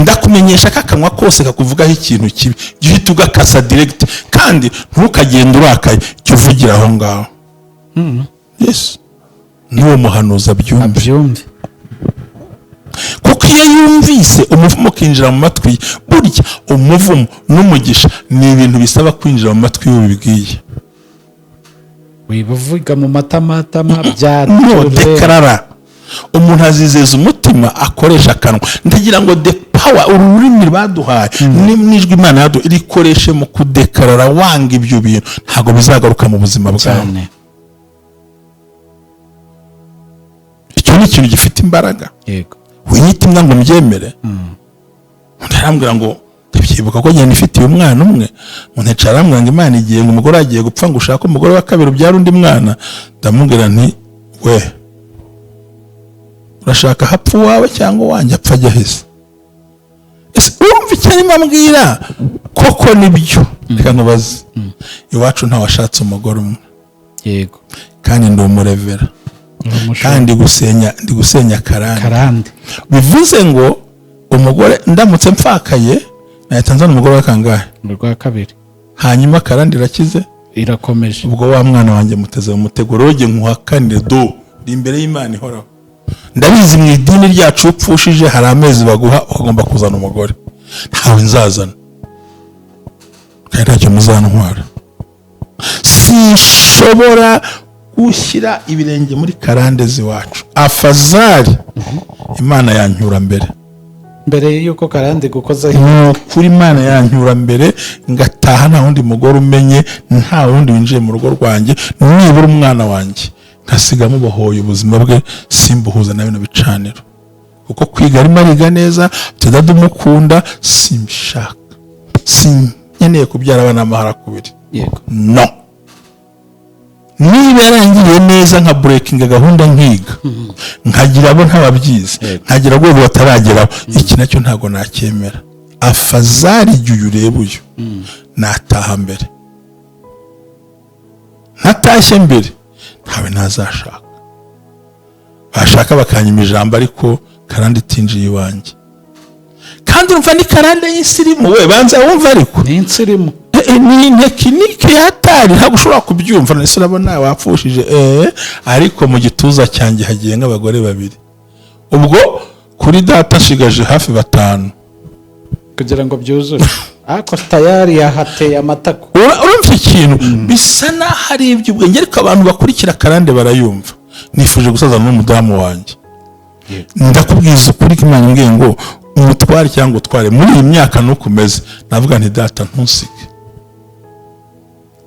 Ndakumenyesha ko akanwa kose kakuvugaho ikintu kibi, jya uhita ugakasa direct, kandi ntukagende urakaye, jya uvugira aho ngaho. Yes, n'uwo muhanuzi abyumve. Abyumve. Kuko iyo yumvise umuvumo ukinjira mu matwi ye, burya umuvumo n'umugisha ni ibintu bisaba kwinjira mu matwi y'ubibwiye. Wibuvuga mu matamatama. No. Byature. Déclara. Umuntu azizeza umutima, akoresha akanwa. Ndagira ngo the power uru rurimi baduhaye n'ijwi Imana yaduhaye, rikoreshe mu kudeclara wanga ibyo bintu, ntabwo bizagaruka mu buzima bwawe. Cyane. Icyo ni ikintu gifite imbaraga. Winyita imbwa ngo mbyemere. Undi arambwira ngo, ndabyibuka ko ngenda ifitiye umwana umwe, umuntu yicara arambwira ngo Imana igiye ngo umugore agiye gupfa, ngo ushake umugore wa kabiri ubyara undi mwana. Ndamubwira nti: "We, urashaka hapfa uwawe cyangwa uwanjye apfa ajya aheze?" Ese urumva icyo arimo ambwira koko nibyo? Reka nkubaze, iwacu ntawashatse umugore umwe? Kandi ndi umurevera. Kandi gusenya, ndi gusenya karande. Karande. Bivuze ngo umugore, ndamutse mpfakaye, nahita nzana umugore wa kangahe? Mu rwa kabiri. Hanyuma karande irakize? Irakomeje. Ubwo wa mwana wanjye muteze mu mutego. Rero nkuhakanire do, ndi imbere y'Imana ihoraho. Ndabizi, mu idini ryacu upfushije hari amezi baguha ukagomba kuzana umugore. Ntawe nzazana, kandi ntacyo muzantwara. Sinshobora gushyira ibirenge muri karande z'iwacu. Afazari Imana yancyura mbere. Mbere y'uko karande gukozaho. Ni ukuri, Imana yancyura mbere, ngataha nta wundi mugore umenye, nta wundi winjiye mu rugo rwanjye, nibura umwana wanjye nkasiga mubohoye ubuzima bwe, simbuhuza na bino bicaniro, kuko kwiga arimo ariga neza, tudada umukunda. Simbishaka, sinkeneye kubyara abana b'amaharakubiri. No niba yarangiriye neza, nka breakinga gahunda, nkiga, nkagira abo ntababyizi, nkagira rwego batarageraho, iki nacyo ntabwo nacyemera. Afazari igihe ureba uyu, nataha mbere. Ntatashye mbere, ntawe ntazashaka. Bashaka bakanyima ijambo, ariko karande itinjiye iwanjye. Kandi urumva ni karande y'insirimu. We banza wumva ariko. Ni insirimu. Ni technique yatari, ntabwo ushobora kubyumva. Nese urabona wapfushije, ariko mu gituza cyanjye hagiye nk'abagore babiri. Ubwo kuri data nshigaje hafi batanu. Kugira ngo byuzure, ariko tayari yahateye amatako. Urumva ikintu bisa n'aho ari iby'ubwenge, ariko abantu bakurikira karande barayumva. Nifuje gusazana n'umudamu wanjye. Ndakubwiza ukuri ko Imana imbwiye ngo umutware cyangwa utware muri iyi myaka nuko umeze, navuga nti: "Data, ntusige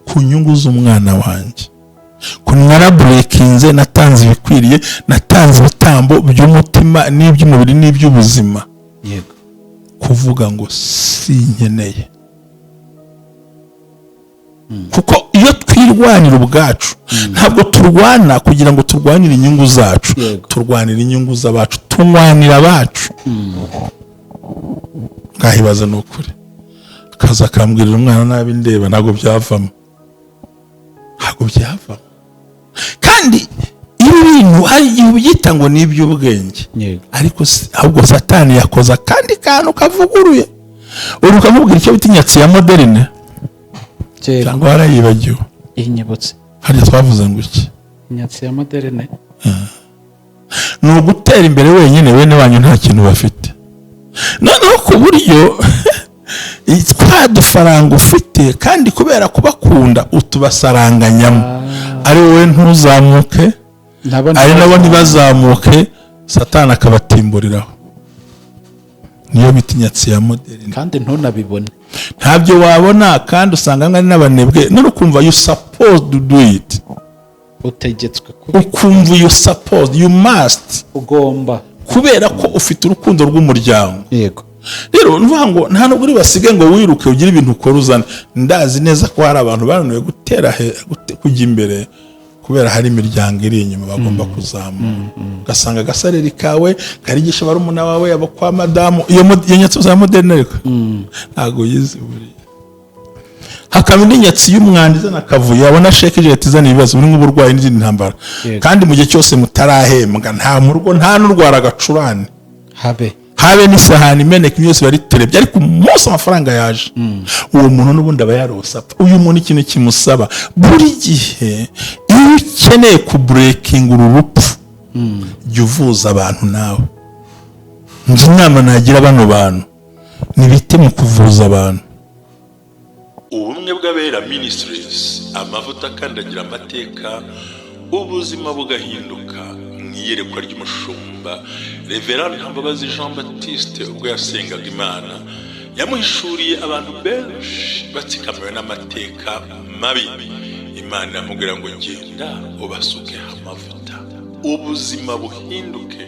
ku nyungu z'umwana wanjye." Ko narabreakinze, natanze ibikwiriye, natanze ibitambo by'umutima n'iby'umubiri n'iby'ubuzima. Kuvuga ngo sinkeneye, kuko iyo twirwanira ubwacu, ntabwo turwana kugira ngo turwanire inyungu zacu. Turwanira inyungu z'abacu, tunywanira abacu. Ngahibaza, ni ukuri, akaza akambwirira umwana nabi ndeba, ntabwo byavamo, ntabwo byavamo. Kandi ibi bintu hari igihe ubyita ngo ni iby'ubwenge, ariko ahubwo Satani yakoze akandi kantu kavuguruye. Uri ukamubwira icyo bita inyatsi ya moderne. Cyangwa warayibagiwe? Inyibutse. Harya twavuze ngo iki? Inyatsi ya moderne. Ni ugutera imbere wenyine, bene wanyu nta kintu bafite. Noneho ku buryo twa dufaranga ufite, kandi kubera kubakunda utubasaranganyamo, ari wowe ntuzamuke, nabo ari nabo ntibazamuke, Satani akabatimburiraho. Niyo bita inyatsi ya moderne. Kandi ntunabibone. Ntabyo wabona, kandi usanga ari n'abanebwe. None ukumva you supposed to do it. Utegetswe kubi. Ukumva you supposed, you must. Ugomba. Kubera ko ufite urukundo rw'umuryango. Rero ni ukuvuga ngo nta nubwo uri basige ngo wiruke ugire ibintu ukora uzana. Ndazi neza ko hari abantu bananiwe gutera kujya imbere kubera hari imiryango iri inyuma bagomba kuzamura. Ugasanga agasalary kawe karigisha barumuna wawe, abo kwa madamu. Iyo nyatsi za moderne, ariko ntabwo yizi buriya. Hakaba indi nyatsi y'umwanda izana akavuyo, yabona sheke ije izana ibibazo biri nk'uburwayi n'izindi ntambara. Kandi mu gihe cyose mutarahembwa, nta mu rugo, nta n'urwara agacurane. Habe. Habe n'isahani imeneka, yose bariterebye, ariko umunsi amafaranga yaje, uwo muntu n'ubundi aba yarose apfa. Uyu muntu, ikintu kimusaba buri gihe, iyo ukeneye kubreakinga uru rupfu, jya uvuza abantu nawe. Njye inama nagira bano bantu, nibite mu kuvuza abantu. Ubumwe bw'Abera Ministries, amavuta akandagira amateka, ubuzima bugahinduka. Mu iyerekwa ry'umushumba Reverend Ntambabazi Jean Baptiste, ubwo yasengaga Imana, yamuhishuriye abantu benshi batsikamiwe n'amateka mabi. Imana iramubwira ngo: "Genda ubasukeho amavuta, ubuzima buhinduke,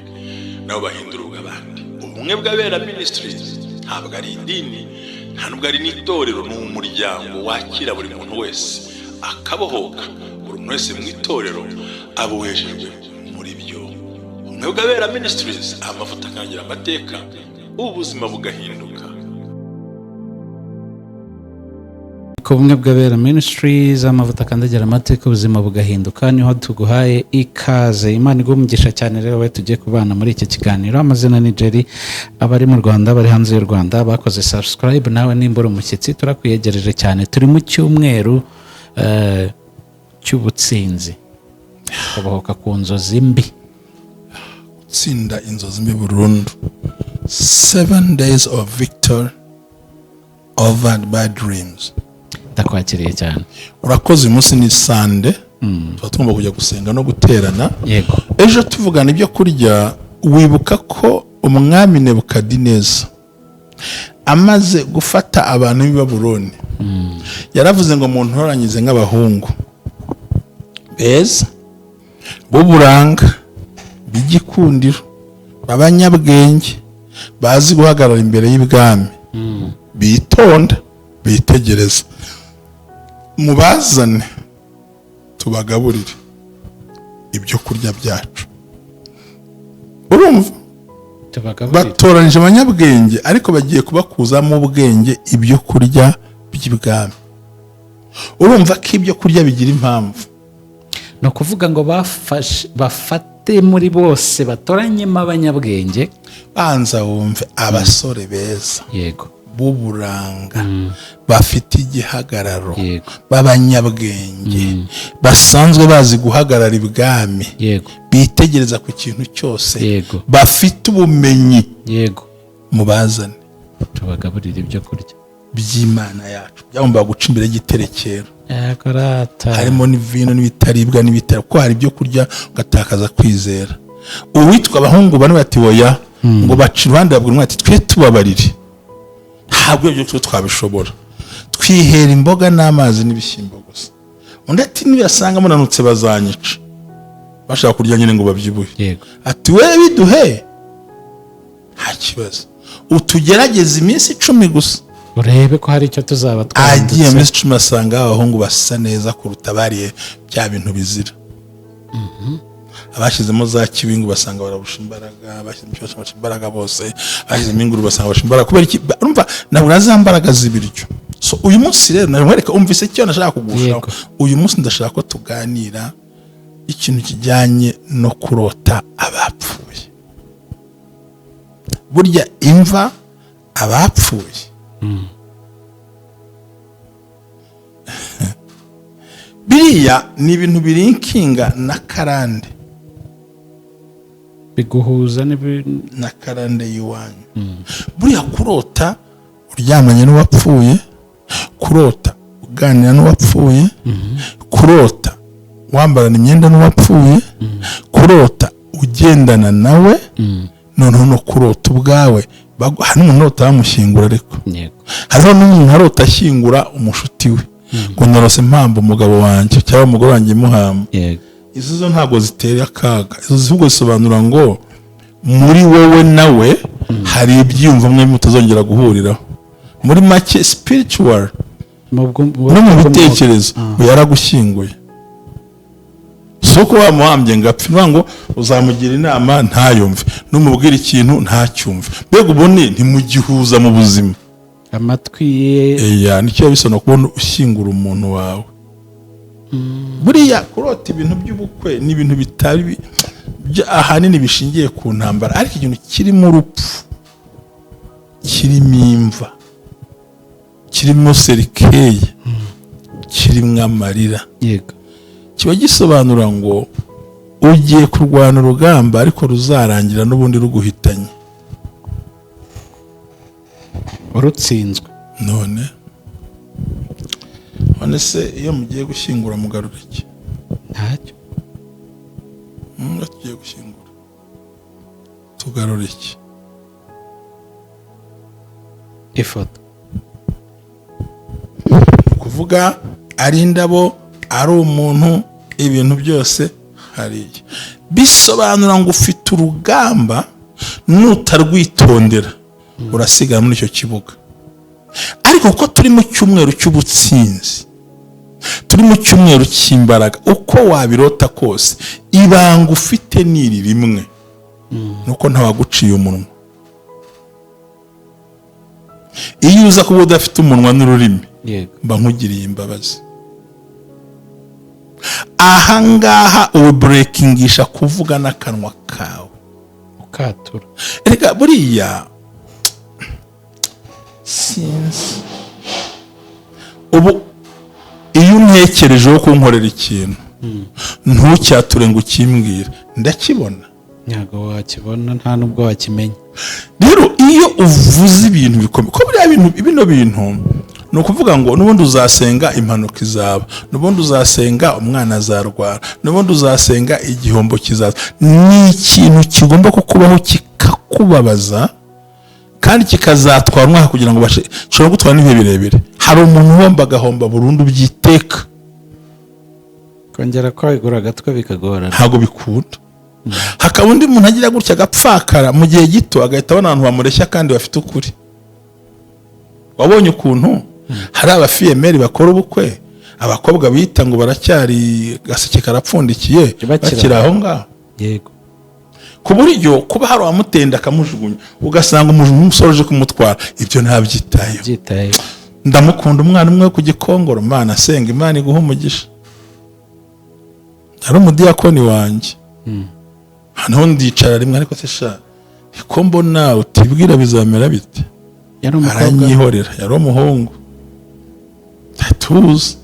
nabo bahindura ubw'abandi." Ubumwe bw'Abera Ministries ntabwo ari idini, nta nubwo ari n'itorero, ni umuryango wakira buri muntu wese akabohoka. Buri muntu wese mu itorero aba wejejwe muri byo. Ubumwe bw'Abera Ministries, amavuta akangira amateka, ubuzima bugahinduka. Ku Bumwe bw'Abera Ministries, amavuta akandagira amateka, ubuzima bugahinduka, niho tuguhaye ikaze. Imana iguha umugisha cyane. Rero we tugiye kubana muri iki kiganiro, amazina ni Jerry. Abari mu Rwanda, bari hanze y'u Rwanda bakoze subscribe, nawe nimba uri umushyitsi turakwiyegereje cyane. Turi mu cyumweru cy'ubutsinzi, kubohoka ku nzozi mbi. Gutsinda inzozi mbi burundu, 7 days of victory over bad dreams. Ndakwakiriye cyane. Urakoze. Uyu munsi ni Sunday, tuba tugomba kujya gusenga no guterana. Ejo tuvugana ibyo kurya, wibuka ko umwami Nebukadineza amaze gufata abantu b'i Babuloni, yaravuze ngo: "Muntoranyize nk'abahungu beza, b'uburanga, b'igikundiro, b'abanyabwenge, bazi guhagarara imbere y'ibwami, bitonda, bitegereza, mubazane tubagaburire ibyo kurya byacu." Urumva? Tubagaburire. Batoranyije abanyabwenge, ariko bagiye kubakuzamo ubwenge, ibyo kurya by'ibwami. Urumva ko ibyo kurya bigira impamvu. Ni ukuvuga ngo bafashe, bafate muri bose, batoranyemo abanyabwenge. Banza wumve: abasore beza, b'uburanga, bafite igihagararo, b'abanyabwenge, basanzwe bazi guhagarara ibwami, bitegereza ku kintu cyose, bafite ubumenyi, mubazane tubagaburire ibyo kurya by'Imana yacu. Byagombaga guca imbere y'igiterekero. Yego rata. Harimo n'ivino n'ibitaribwa n'ibitari, kuko hari ibyo kurya ugatakaza kwizera. Uwitwa abahungu bane bati: "Oya." Ngo baca iruhande, babwira umwe ati: "Twe tubabarire, ntabwo ibyo twe twabishobora, twihera imboga n'amazi n'ibishyimbo gusa." Undi ati: "Nibasanga munanutse bazanyica." Bashaka kurya nyine ngo babyibuhe. Ati: "We biduhe, nta kibazo, utugerageze iminsi 10 gusa, urebe ko hari icyo tuzaba Agiye mu twahindutse. minsi 10, asanga abahungu basa neza kuruta bariye bya bintu bizira. Abashyizemo za kibingu basanga bararusha imbaraga, abashyizemo ikibazo barusha imbaraga bose, bashyizemo inguru basanga barusha imbaraga. Kubera iki? Urumva nabura za mbaraga z'ibiryo. So uyu munsi rero nkwereka, umvise icyo nashaka kugushaho. Uyu munsi ndashaka ko tuganira ikintu kijyanye no kurota abapfuye. Burya imva, abapfuye, biriya ni ibintu bilinkinga na karande. Biguhuza Na karande y'iwanyu. Buriya kurota uryamanye n'uwapfuye, kurota uganira n'uwapfuye, kurota wambarana imyenda n'uwapfuye, kurota ugendana nawe, noneho no kurota ubwawe. Hari n'umuntu urota bamushyingura, ariko hariho n'umuntu arota ashyingura umushuti we, ngo: "Narose mpamba umugabo wanjye cyangwa umugore wanjye muhamba." Izo zo ntabwo zitera akaga, izo ahubwo zisobanura ngo muri wowe nawe hari ibyiyumvo mwe mutazongera guhuriraho, muri make spiritual, no mu bitekerezo ngo yaragushyinguye. Si uko wamuhambye ngo apfe, ni ngo uzamugira inama ntayumve, numubwira ikintu ntacyumve, mbega ubone ntimugihuza mu buzima. Amatwi ye. Eya, nicyo bisobanura kubona ushyingura umuntu wawe. Buriya kurota ibintu by'ubukwe ni ibintu bitari ahanini bishingiye ku ntambara, ariko ikintu kirimo urupfu. Kirimo imva, kirimo cercueil, kirimo amarira, kiba gisobanura ngo ugiye kurwana urugamba, ariko ruzarangira n'ubundi ruguhitanye. Urutsinzwe. None se iyo mugiye gushyingura mugarura iki? Ntacyo. Iyo tugiye gushyingura tugarura iki? Ifoto. Kuvuga ari indabo, ari umuntu, ibintu byose hariya bisobanura ngo ufite urugamba, nutarwitondera urasigara muri icyo kibuga. Ariko kuko turi mu cyumweru cy'ubutsinzi, turi mu cyumweru cy'imbaraga, uko wabirota kose, ibanga ufite ni iri rimwe: nuko ntawaguciye umunwa. Iyo uza kuba udafite umunwa n'ururimi, mba nkugiriye imbabazi. Ahangaha ubu burekingisha kuvuga n'akanwa kawe, ukatura. Reka buriya sinzi, ubu iyo untekerejeho kunkorera ikintu, ntucyature ngo ukimbwire, ndakibona? Ntabwo wakibona, nta n'ubwo wakimenya. Rero iyo uvuze ibintu bikomeye, ko biriya bintu, bino bintu ni ukuvuga ngo n'ubundi uzasenga impanuka izaba, n'ubundi uzasenga umwana azarwara, n'ubundi uzasenga igihombo kizaza. Ni ikintu kigomba kukubaho kikakubabaza, kandi kikazatwara umwaka kugira ngo ubashe, gishobora gutwara n'ibihe birebire. Hari umuntu uhomba, agahomba burundu byiteka. Kongera kwegura agatwe bikagorana. Ntabwo bikunda. Hakaba undi muntu agira gutya agapfakara mu gihe gito, agahita abona abantu bamureshya kandi bafite ukuri. Wabonye ukuntu hari abafiyemeri bakora ubukwe, abakobwa bita ngo baracyari gaseke karapfundikiye, Bakiri bakiri aho ngaho, ku buryo kuba hari uwamutenda akamujugunya, ugasanga umusore uje kumutwara ibyo ntabyitayeho. Byitayeho. Ndamukunda, umwana umwe wo ku Gikongoro. Mana asenga, Imana iguha umugisha. Ari umudiyakoni wanjye. Hano ndicara rimwe, ariko se sha, ko mbona utibwira, bizamera bite? Yari umukobwa? Aranyihorera. Yari umuhungu, tuzi,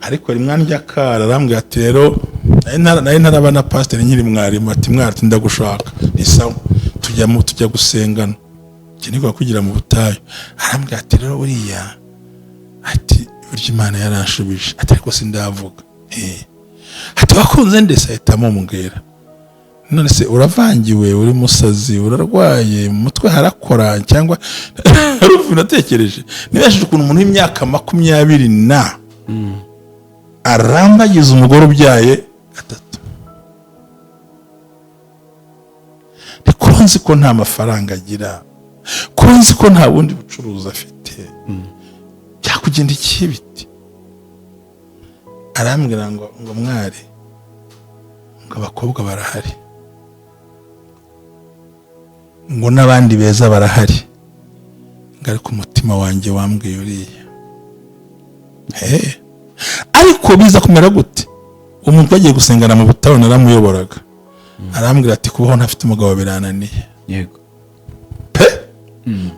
ariko rimwe andya akara, arambwira ati rero nari ntaraba na pasiteri, nkiri mwarimu, ati mwari, ati ndagushaka. Ni sawa, tujya gusengana, iki niko kugira mu butayu. Arambwira ati rero buriya, ati burya Imana yaranshubije, ati ariko sindavuga. Ati wakunze ndetse ahita amubwira. None se uravangiwe, uri musazi, urarwaye mu mutwe, harakora cyangwa hari natekereje nibashije ukuntu umuntu w'imyaka 20 na arambagiza umugore ubyaye gatatu. Ko nzi ko nta mafaranga agira, ko nzi ko nta bundi bucuruzi afite, byakugenda iki biti? Arambwira ngo mwari, ngo abakobwa barahari, ngo n'abandi beza barahari, ngo ariko umutima wanjye wambwiye uriya. Ariko biza kumera gute? Umuntu bagiye gusengana mu butayu, naramuyoboraga, arambwira ati kubaho ntafite umugabo birananiye. Pe,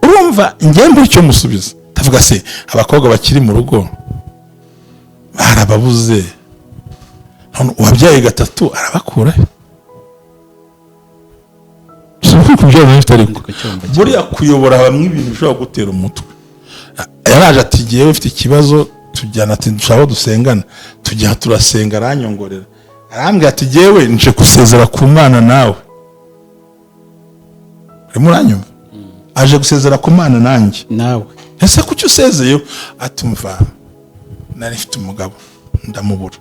urumva njyewe mbura icyo musubiza. Ndavuga se abakobwa bakiri mu rugo barababuze, none uwabyaye gatatu arabakura he? Si ukuri kubyara bifite, ariko Ndi kucyumva cyane. Buriya kuyobora bamwe ibintu bishobora gutera umutwe. Yaraje ati ngewe ufite ikibazo, tujyana, ati dushaka aho dusengana, tujya turasenga, aranyongorera, arambwira ati ngewe nje gusezera ku Mana nawe. Urimo uranyumva? Aje gusezera ku Mana nanjye. Nawe. Ese kuki usezeyeho? Atumva nari mfite umugabo ndamubura,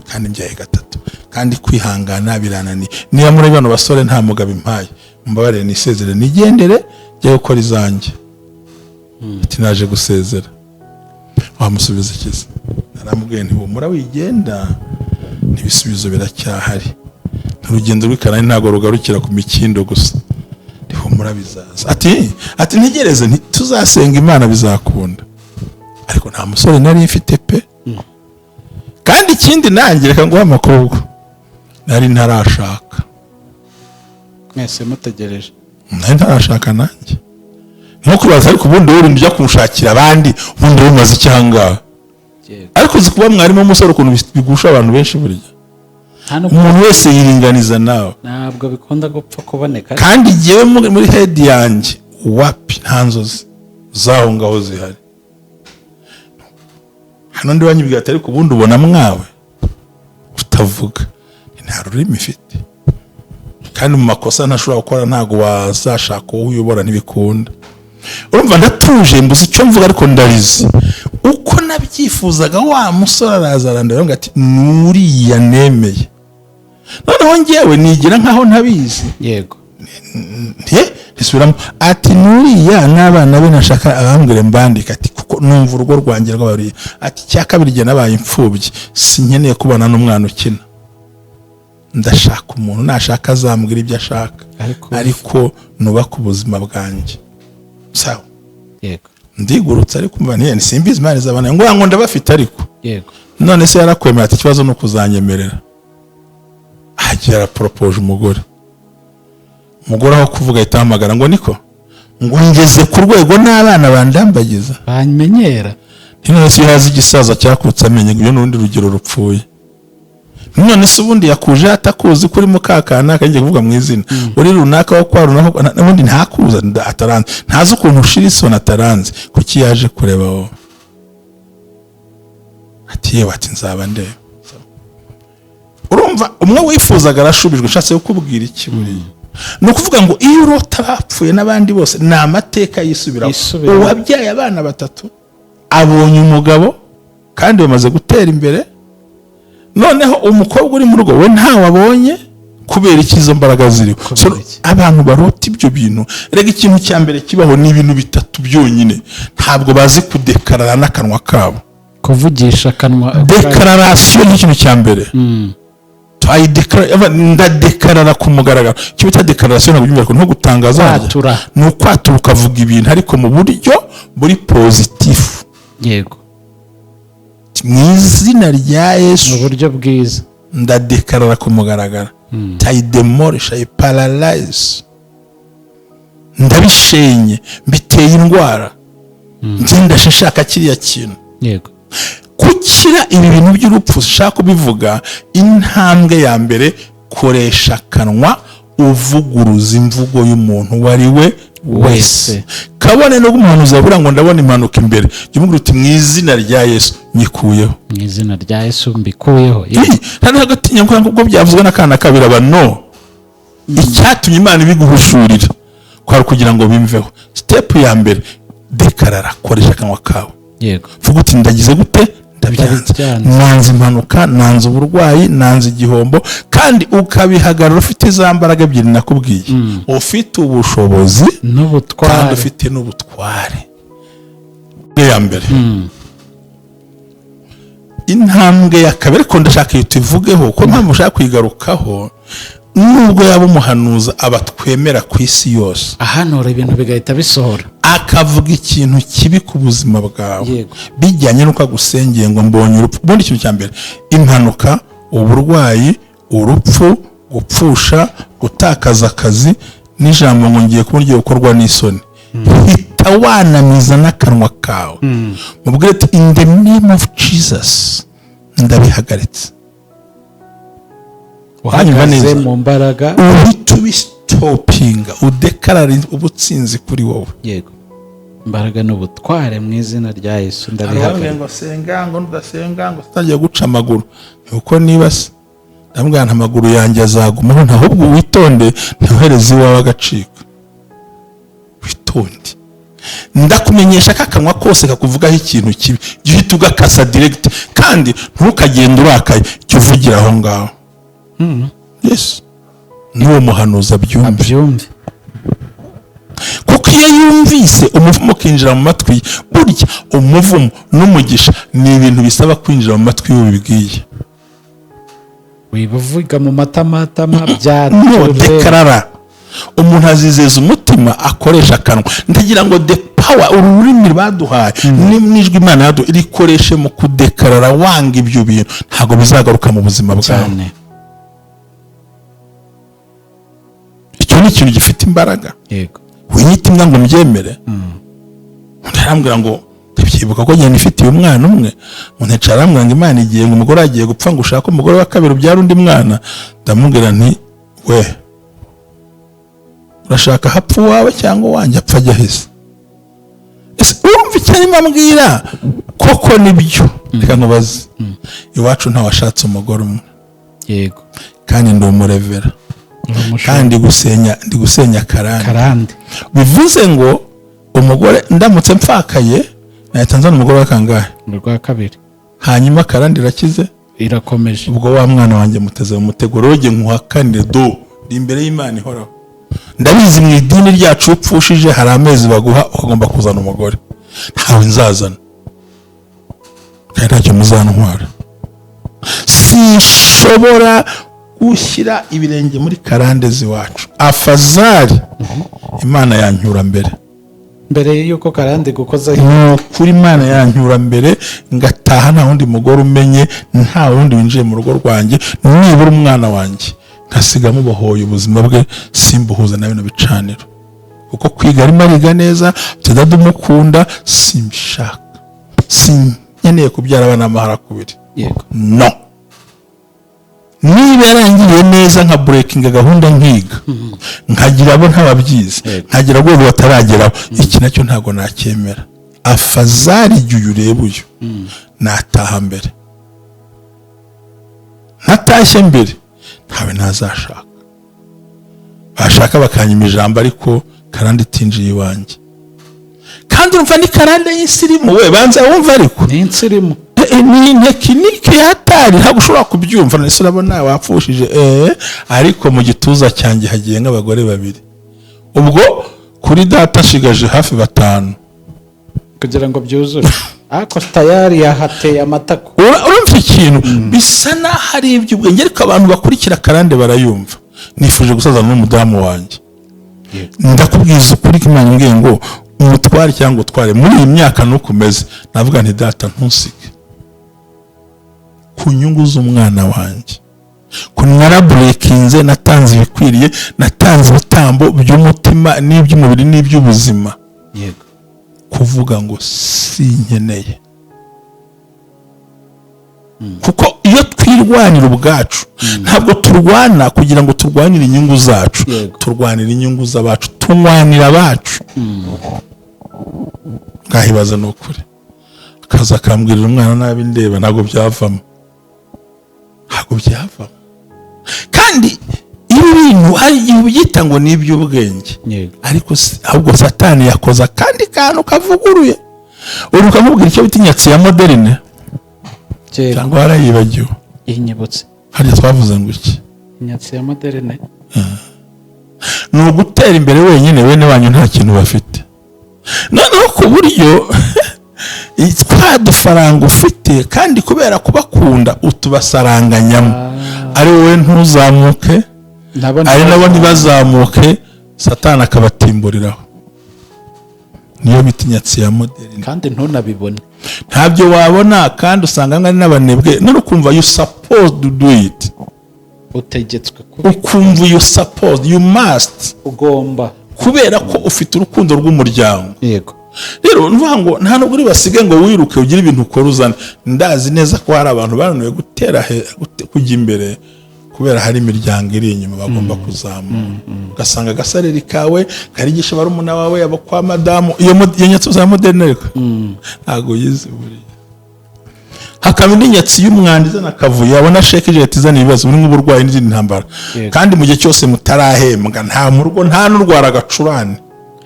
kandi mbyaye gatatu, kandi kwihangana birananiye. Niba muri bano basore nta mugabo impaye, mumbabarire nisezere, nigendere njye gukora izanjye. Ati naje gusezera. Wamusubiza ikiza? Naramubwiye nti humura, wigenda, n'ibisubizo biracyahari. Urugendo rw'ikanani ntabwo rugarukira ku mikindo gusa. Humura, bizaza. Ati ntegereze, tuzasenga Imana bizakunda. Ariko nta musore nari mfite pe. Kandi ikindi nanjye reka nguhe amakuru, ubwo nari ntarashaka. Mwese mutegereje. Nari ntarashaka nanjye. Nko kubaza, ariko ubundi wowe ujya kumushakira abandi, ubundi wowe umaze iki ahangaha? Ariko uzi kuba mwarimu w'umusore ukuntu bigusha abantu benshi burya? Nta nubwo. Umuntu wese yiringaniza nawe. Ntabwo bikunda gupfa kuboneka. Kandi jyewe muri head yanjye wapi, nta nzozi z'aho ngaho zihari. Hano ndi wanyibwira ati: "Ariko ubundi ubona mwawe utavuga nta rurimi ifite, kandi mu makosa ntashobora gukora, ntabwo wazashaka uwo uyobora, ntibikunda." Urumva ndatuje, mbuze icyo mvuga, ariko ndarize uko nabyifuzaga. Wa musore araza arandeba ngo ati: "Nuriya nemeye." Noneho ngewe nigira nkaho ntabizi. Nti risubiramo ati: "Nuriya n'abana be, nashaka abambwire mbandika." Ati: "Kuko numva urugo rwanjye rw'abariya." Ati: "Icya kabiri, igihe nabaye imfubyi, sinkeneye kubana n'umwana ukina. Ndashaka umuntu nashaka azambwira ibyo ashaka, ariko nubake ubuzima bwanjye." Sawa. Ndigurutse, ariko mva ntiye simbizi, Imana izabana ngo ndabafite ariko. None se yarakwemera? Ati: "Ikibazo ni ukuzanyemerera." Agiye araporopoje umugore. Umugore aho kuvuga ahita ahamagara ngo: "Niko ngo ngeze ku rwego n'abana bandambagiza." Bamenyera. None se iyo haza igisaza cyakutse amenye, ibyo ni urundi rugero rupfuye. None se ubundi yakuje atakuzi kuri mukakanaka, ngiye kuvuga mu izina, uri runaka wo kwa runaka, n'ubundi ntakuza, ataranze, ntazi ukuntu ushira isoni, ataranze, kuki yaje kureba wowe? Ati: "Yewe," ati, "nzaba ndeba." Urumva umwe wifuzaga arashubijwe. Ushatse kukubwira iki? Buriya ni ukuvuga ngo iyo urota bapfuye n'abandi bose, ni amateka yisubiraho. Yisubiraho. Uwabyaye abana batatu abonye umugabo kandi bamaze gutera imbere. Noneho umukobwa uri mu rugo we ntawe abonye. Kubera iki? Izo mbaraga ziriho. Kubera So, iki? abantu barota ibyo bintu, rega ikintu cya mbere kibaho ni ibintu bitatu byonyine: ntabwo bazi kudekarara n'akanwa kabo. Kuvugisha akanwa. Déclaration ni ikintu cya mbere. Ndadekarara ku mugaragaro. Icyo bita déclaration ntabwo byumvikana nko gutangaza harya. Kwatura. Ni ukwatura, ukavuga ibintu ariko mu buryo buri positif. Mu izina rya Yesu. Mu buryo bwiza. Ndadekarara ku mugaragaro, I demolish, I paralyze, ndabishenye, mbiteye indwara, ngenda nshaka kiriya kintu. Gukira ibi bintu by'urupfu ushaka kubivuga, intambwe ya mbere, koresha akanwa uvuguruza imvugo y'umuntu uwo ari we wese, Wese. kabone no umuhanuzi abura ngo: "Ndabona impanuka imbere," jya umubwira uti: "Mu izina rya Yesu nyikuyeho." Mu izina rya Yesu mbikuyeho. Yego. Nta n'agatinya kuko byavuzwe n'akana kabiri aba no icyatumye Imana ibiguhushurira kwari kugira ngo bimveho. Step ya mbere, dekarara, koresha akanwa kawe. Vuga uti: "Ndagize gute? Ndabyanze." Ndabyanze. Nanze impanuka, nanze uburwayi, nanze igihombo. Kandi ukabihagarara ufite za mbaraga ebyiri nakubwiye: ufite ubushobozi kandi n'ubutware. Ufite n'ubutware. Ya mbere. Intambwe ya kabiri, ariko ndashaka iyo tuvugeho ko mpamvu ushaka kuyigarukaho, nubwo yaba umuhanuza aba twemera ku isi yose, ahanura ibintu bigahita bisohora, akavuga ikintu kibi ku buzima bwawe, bijyanye n'uko agusengeye ngo: "Mbonye urupfu." Ubundi ikintu cya mbere, impanuka, uburwayi, urupfu, gupfusha, gutakaza akazi, n'ijambo ngo: "Ngiye kuba ngiye gukorwa n'isoni," hita wanamiza n'akanwa kawe, mubwire ati: "In the name of Jesus, ndabihagaritse." Wanyumva uhagaze neza? Mu mbaraga. Uhita ubisitopinga, udekarara ubutsinzi kuri wowe. Yego, imbaraga n'ubutware, mu izina rya Yesu Arababwira ndabihagarika. ngo: "Senga," ngo: "Nudasenga," ngo "utangiye guca amaguru." Ni uko niba se ndamubwira nti: "Amaguru yanjye azagumaho, ahubwo witonde ntiwohereze iwawe agacika. Witonde, ndakumenyesha ko akanwa kose kakuvugaho ikintu kibi, jya uhita ugakasa direct, kandi ntukagende urakaye, jya uvugira aho ngaho." Yes, n'uwo muhanuzi abyumve. Abyumve. Kuko iyo yumvise umuvumo ukinjira mu matwi ye, burya umuvumo n'umugisha ni ibintu bisaba kwinjira mu matwi y'ubibwiye. Wibavuga mu matamatama No. byature. Dekarara. Umuntu azizeza umutima, akoresha akanwa. Ndagira ngo the power, uru rurimi baduhaye n'ijwi Imana yaduhaye, rikoreshe mu kudekarara wanga ibyo bintu, ntabwo bizagaruka mu buzima bwawe. Icyo ni ikintu gifite imbaraga. Winyita imbwa ngo mbyemere. Undi arambwira ngo, ndabyibuka ko ngenda ifitiye umwana umwe, umuntu yicara arambwira ngo Imana igiye, ngo umugore agiye gupfa, ngo ushake umugore wa kabiri ubyara undi mwana. Ndamubwira nti: "We, urashaka hapfa uwawe cyangwa uwanjye apfa ajya ahise?" Ese urumva icyo arimo ambwira koko nibyo? Reka nkubaze, iwacu ntawashatse umugore umwe? Yego. Kandi ndi umurevera. Uri umushumba. Kandi ndi gusenya karande. Karande. Bivuze ngo umugore, ndamutse mpfakaye, nahita nzana umugore wa kangahe? Ni urwa kabiri. Hanyuma karande irakize? Irakomeje. Ubwo wa mwana wanjye muteze mu mutego. Roge nkuhakanire, do ndi imbere y'Imana ihoraho. Ndabizi, mu idini ryacu upfushije hari amezi baguha ukagomba kuzana umugore. Ntawe nzazana kandi ntacyo muzantwara. Sinshobora gushyira ibirenge muri karande z'iwacu. Afazari Imana yancyura mbere. Mbere y'uko karande gukozaho. Ni ukuri, Imana yancyura mbere, ngataha nta wundi mugore umenye, nta wundi winjiye mu rugo rwanjye. Nibura umwana wanjye nkasiga mubohoye ubuzima bwe, simbuhuze na bino bicaniro, kuko kwiga arimo ariga neza, tudada umukunda. Simbishaka, sinkeneye kubyara abana b'amaharakubiri. No niba yarangiriye neza, nka breakinga gahunda, nkiga, nkagira abo ntababyizi, nkagira rwego batarageraho, iki nacyo ntabwo nacyemera. Afazari igihe ureba uyu, nataha mbere. Ntatashye mbere, ntawe ntazashaka. Bashaka bakanyima ijambo, ariko karande itinjiye iwanjye. Kandi urumva ni karande y'insirimu. We banza wumva ariko. Ni insirimu. Ni technique yatari, ntabwo ushobora kubyumva. Nese urabona wapfushije, ariko mu gituza cyanjye hagiye nk'abagore babiri. Ubwo kuri data ashigaje hafi batanu. Kugira ngo byuzure, ariko tayari yahateye amatako. Urumva ikintu bisa n'aho ari iby'ubwenge, ariko abantu bakurikira karande barayumva. Nifuje gusazana n'umudamu wanjye. Ndakubwiza ukuri ko Imana imbwiye ngo umutware cyangwa utware muri iyi myaka nuko umeze, navuga nti: "Data, ntusige ku nyungu z'umwana wanjye." Ku narabreakinze, natanze ibikwiriye, natanze ibitambo by'umutima n'iby'umubiri n'iby'ubuzima. Kuvuga ngo sinkeneye, kuko iyo twirwanira ubwacu, ntabwo turwana kugira ngo turwanire inyungu zacu. Turwanira inyungu z'abacu, tunywanira abacu. Ngahibaza, ni ukuri, akaza akambwirira umwana nabi ndeba, ntabwo byavamo, ntabwo byavamo. Kandi ibi bintu hari igihe ubyita ngo ni iby'ubwenge, ariko ahubwo Satani yakoze akandi kantu kavuguruye. Uri ukamubwira icyo bita inyatsi ya moderne? Kera. Cyangwa warayibagiwe? Inyibutse. Harya twavuze ngo iki? Inyatsi ya moderne. Ni ugutera imbere wenyine, bene wanyu nta kintu bafite. Noneho ku buryo twa dufaranga ufite, kandi kubera kubakunda, utubasaranganyamo, ari wowe ntuzamuke, nabo ari nabo ntibazamuke, Satani akabatimburiraho. Niyo bita inyatsi ya moderne. Kandi ntunabibone. Ntabyo wabona, kandi usanga ari n'abanebwe. None ukumva you supposed to do it. Utegetswe kubi. Ukumva you supposed, you must. Ugomba. Kubera ko ufite urukundo rw'umuryango. Rero nuvuga ngo nta nubwo uri basige ngo wiruke ugire ibintu ukora uzana. Ndazi neza ko hari abantu bananiwe gutera kujya imbere kubera hari imiryango iri inyuma bagomba kuzamura. Ugasanga agasalary kawe karigisha barumuna wawe, abo kwa madamu. Iyo nyatsi za moderne, ariko ntabwo yize buriya. Hakaba indi nyatsi y'umwanda izana akavuyo, yabona sheke ijahita izana ibibazo muri nk'uburwayi n'izindi ntambara. Kandi mu gihe cyose mutarahembwa, nta mu rugo nta n'urwara agacurane,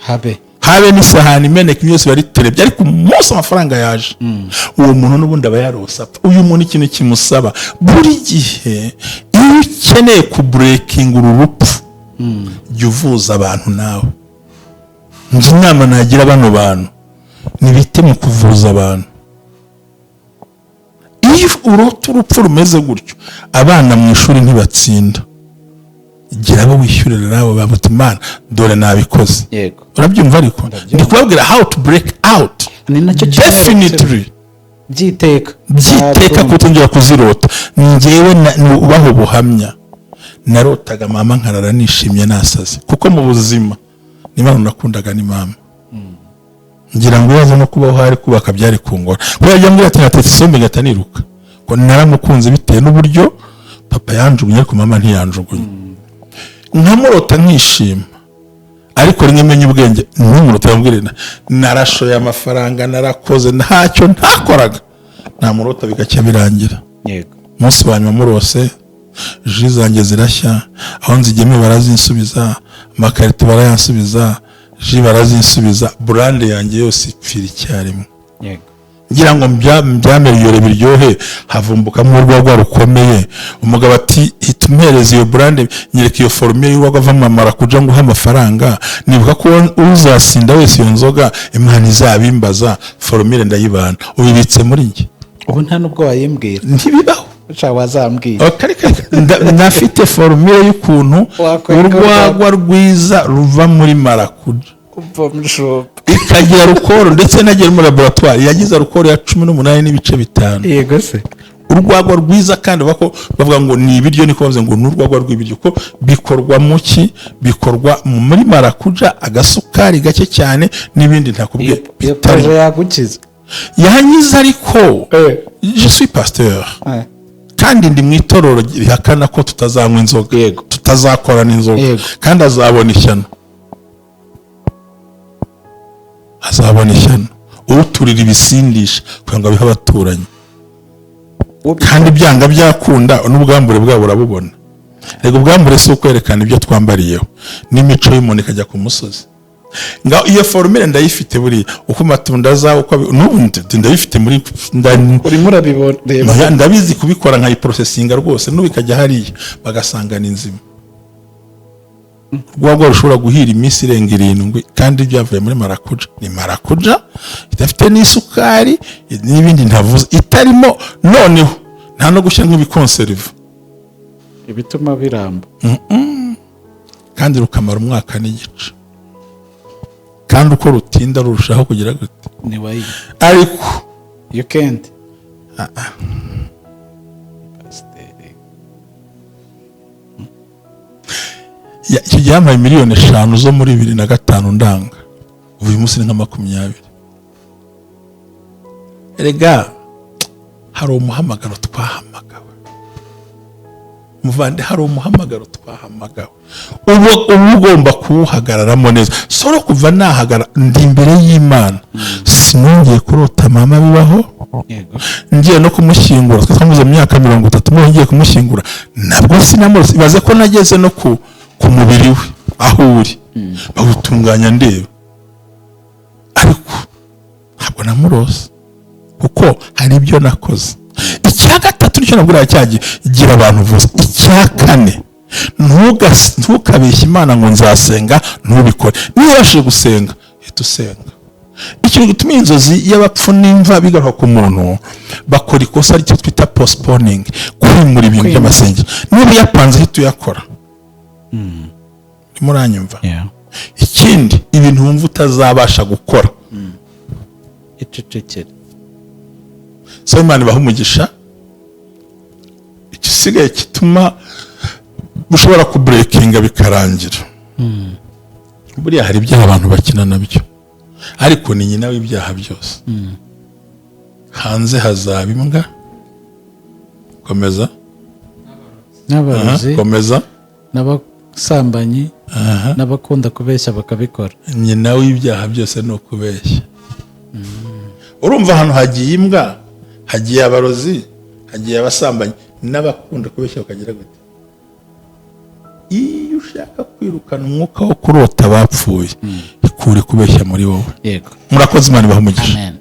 habe habe n'isahani imeneka, byose biba riterebye. Ariko umunsi amafaranga yaje, uwo muntu n'ubundi aba yarose apfa. Uyu muntu ikintu kimusaba buri gihe, iyo ukeneye kubreakinga uru rupfu, jya uvuza abantu nawe. Njye inama nagira bano bantu, nibite mu kuvuza abantu. Iyo urota urupfu rumeze gutyo, abana mu ishuri ntibatsinda, gira abo wishyurira nawe, babuta Imana, dore nabikoze. Urabyumva? Ariko ndi kubabwira how to break out. Ni nacyo definitely. Byiteka. Byiteka, kutongera kuzirota. Njyewe nubaha ubuhamya, narotaga mama nkarara nishimye nasaze, kuko mu buzima Niba nakundaga ni mama, ngira ngo yaza no kubaho hari kubaka byari kungora, kuko yajya ambwira ati natetse isombe, ngahita niruka, ko naramukunze bitewe n'uburyo papa yanjugunye, ariko mama ntiyanjugunye. Nkamurota nkishima, ariko rimwe menya ubwenge ntumurota, yambwire narashoye amafaranga, narakoze, ntacyo ntakoraga, namurota bigacya birangira. Umunsi wa nyuma murose, jus zanjye zirashya, aho nzigemuye barazinsubiza, amakarito barayansubiza, jus barazinsubiza, brand yanjye yose ipfira icyarimwe. Ngira ngo mbyameriyore biryohe, havumbukamo urwagwa rukomeye. Umugabo ati: "Hita umpereza iyo brand, nyereka iyo formule y'urwagwa avamo marakuja, nguha amafaranga." Nibuka ko uzasinda wese iyo nzoga Imana izabimbaza. Formule ndayibana, ubibitse muri njye. Ubu nta nubwo wayimbwira? Ntibibaho. Uca wazambwira. Kare kare, ndafite formule y'ukuntu Wakwenga. Urwagwa rwiza ruva muri marakuja Uva muri shop. ikagira alcool, ndetse nagiye muri laboratoire yagize alcool ya 18.5. Yego se. Urwagwa rwiza, kandi bako bavuga ngo ni ibiryo, niko bavuze ngo ni urwagwa rw'ibiryo, ko bikorwa mu ki? Bikorwa muri marakuja, agasukari gake cyane n'ibindi ntakubwiye. Iyo bitari projet yagukiza. Yanyize, ariko je suis pasteur kandi ndi mu itorero rihakana ko tutazanywa inzoga, tutazakora n'inzoga. Kandi azabona ishyano, azabona ishyano uturira ibisindisha kugira ngo abihe abaturanyi. Kandi byanga byakunda n'ubwambure bwabo urabubona. Reka, ubwambure si ukwerekana ibyo twambariyeho, n'imico y'umuntu ikajya ku musozi. Ngaho iyo formule ndayifite buriya, uko amatunda aza, uko n'ubu ndabifite muri Urimo urabibona. Ndabizi kubikora, nkayiprocessinga rwose, n'ubu ikajya hariya bagasanga ni nzima. Urwagwa rushobora guhira iminsi irenga 7, kandi byavuye muri marakuja. Ni marakuja idafite n'isukari n'ibindi ntavuze itarimo, noneho nta no gushyiramo ibiconserva ibituma biramba. Kandi rukamara umwaka n'igice, kandi uko rutinda rurushaho kugira gute? Ni wayi. Ariko You can't. Pasiteri. Icyo gihe yampaye miliyoni 5 zo muri 2005, ndanga ubu uyu munsi ni nka 20. Erega hari umuhamagaro twahamagawe, muvande, hari umuhamagaro twahamagawe, uba ugomba kuwuhagararamo neza. Soro kuva nahagara ndi imbere y'Imana, sinongeye kurota mama bibaho. Ngiye no kumushyingura, twe twamaze mu myaka 30, mwe ngiye kumushyingura nabwo sinamurose. Ibaze ko nageze no ku mubiri we aho uri, bawutunganya ndeba, ariko ntabwo namurose kuko hari ibyo nakoze. Icya gatatu nicyo nabwira cyagiye gira abantu uvuze. Icya kane, ntukabeshye Imana ngo nzasenga ntubikore. Niba ubashije gusenga, hita usenga. Ikintu gituma inzozi y'abapfu n'imva bigaruka ku muntu, bakora ikosa ryo twita postponing, kwimura ibintu Kwimura. by'amasengero. Niba uyapanze, hita uyakora. Urimo uranyumva? Yeah. Ikindi, ibintu wumva utazabasha gukora, Icecekere. Saba Imana ibaha umugisha. Igisigaye gituma ushobora kubreakinga bikarangira, buriya hari ibyaha abantu bakina nabyo, ariko ni nyina w'ibyaha byose. Hanze hazaba imbwa. Komeza. N'abarozi. Aha, komeza. N'abasambanyi n'abakunda kubeshya bakabikora. Nyina w'ibyaha byose ni ukubeshya. Urumva ahantu hagiye imbwa, hagiye abarozi, hagiye abasambanyi n'abakunda kubeshya bakagira gute? Iyo ushaka kwirukana umwuka wo kurota abapfuye, ikure kubeshya muri wowe. Murakoze, Imana ibahe umugisha. Amen.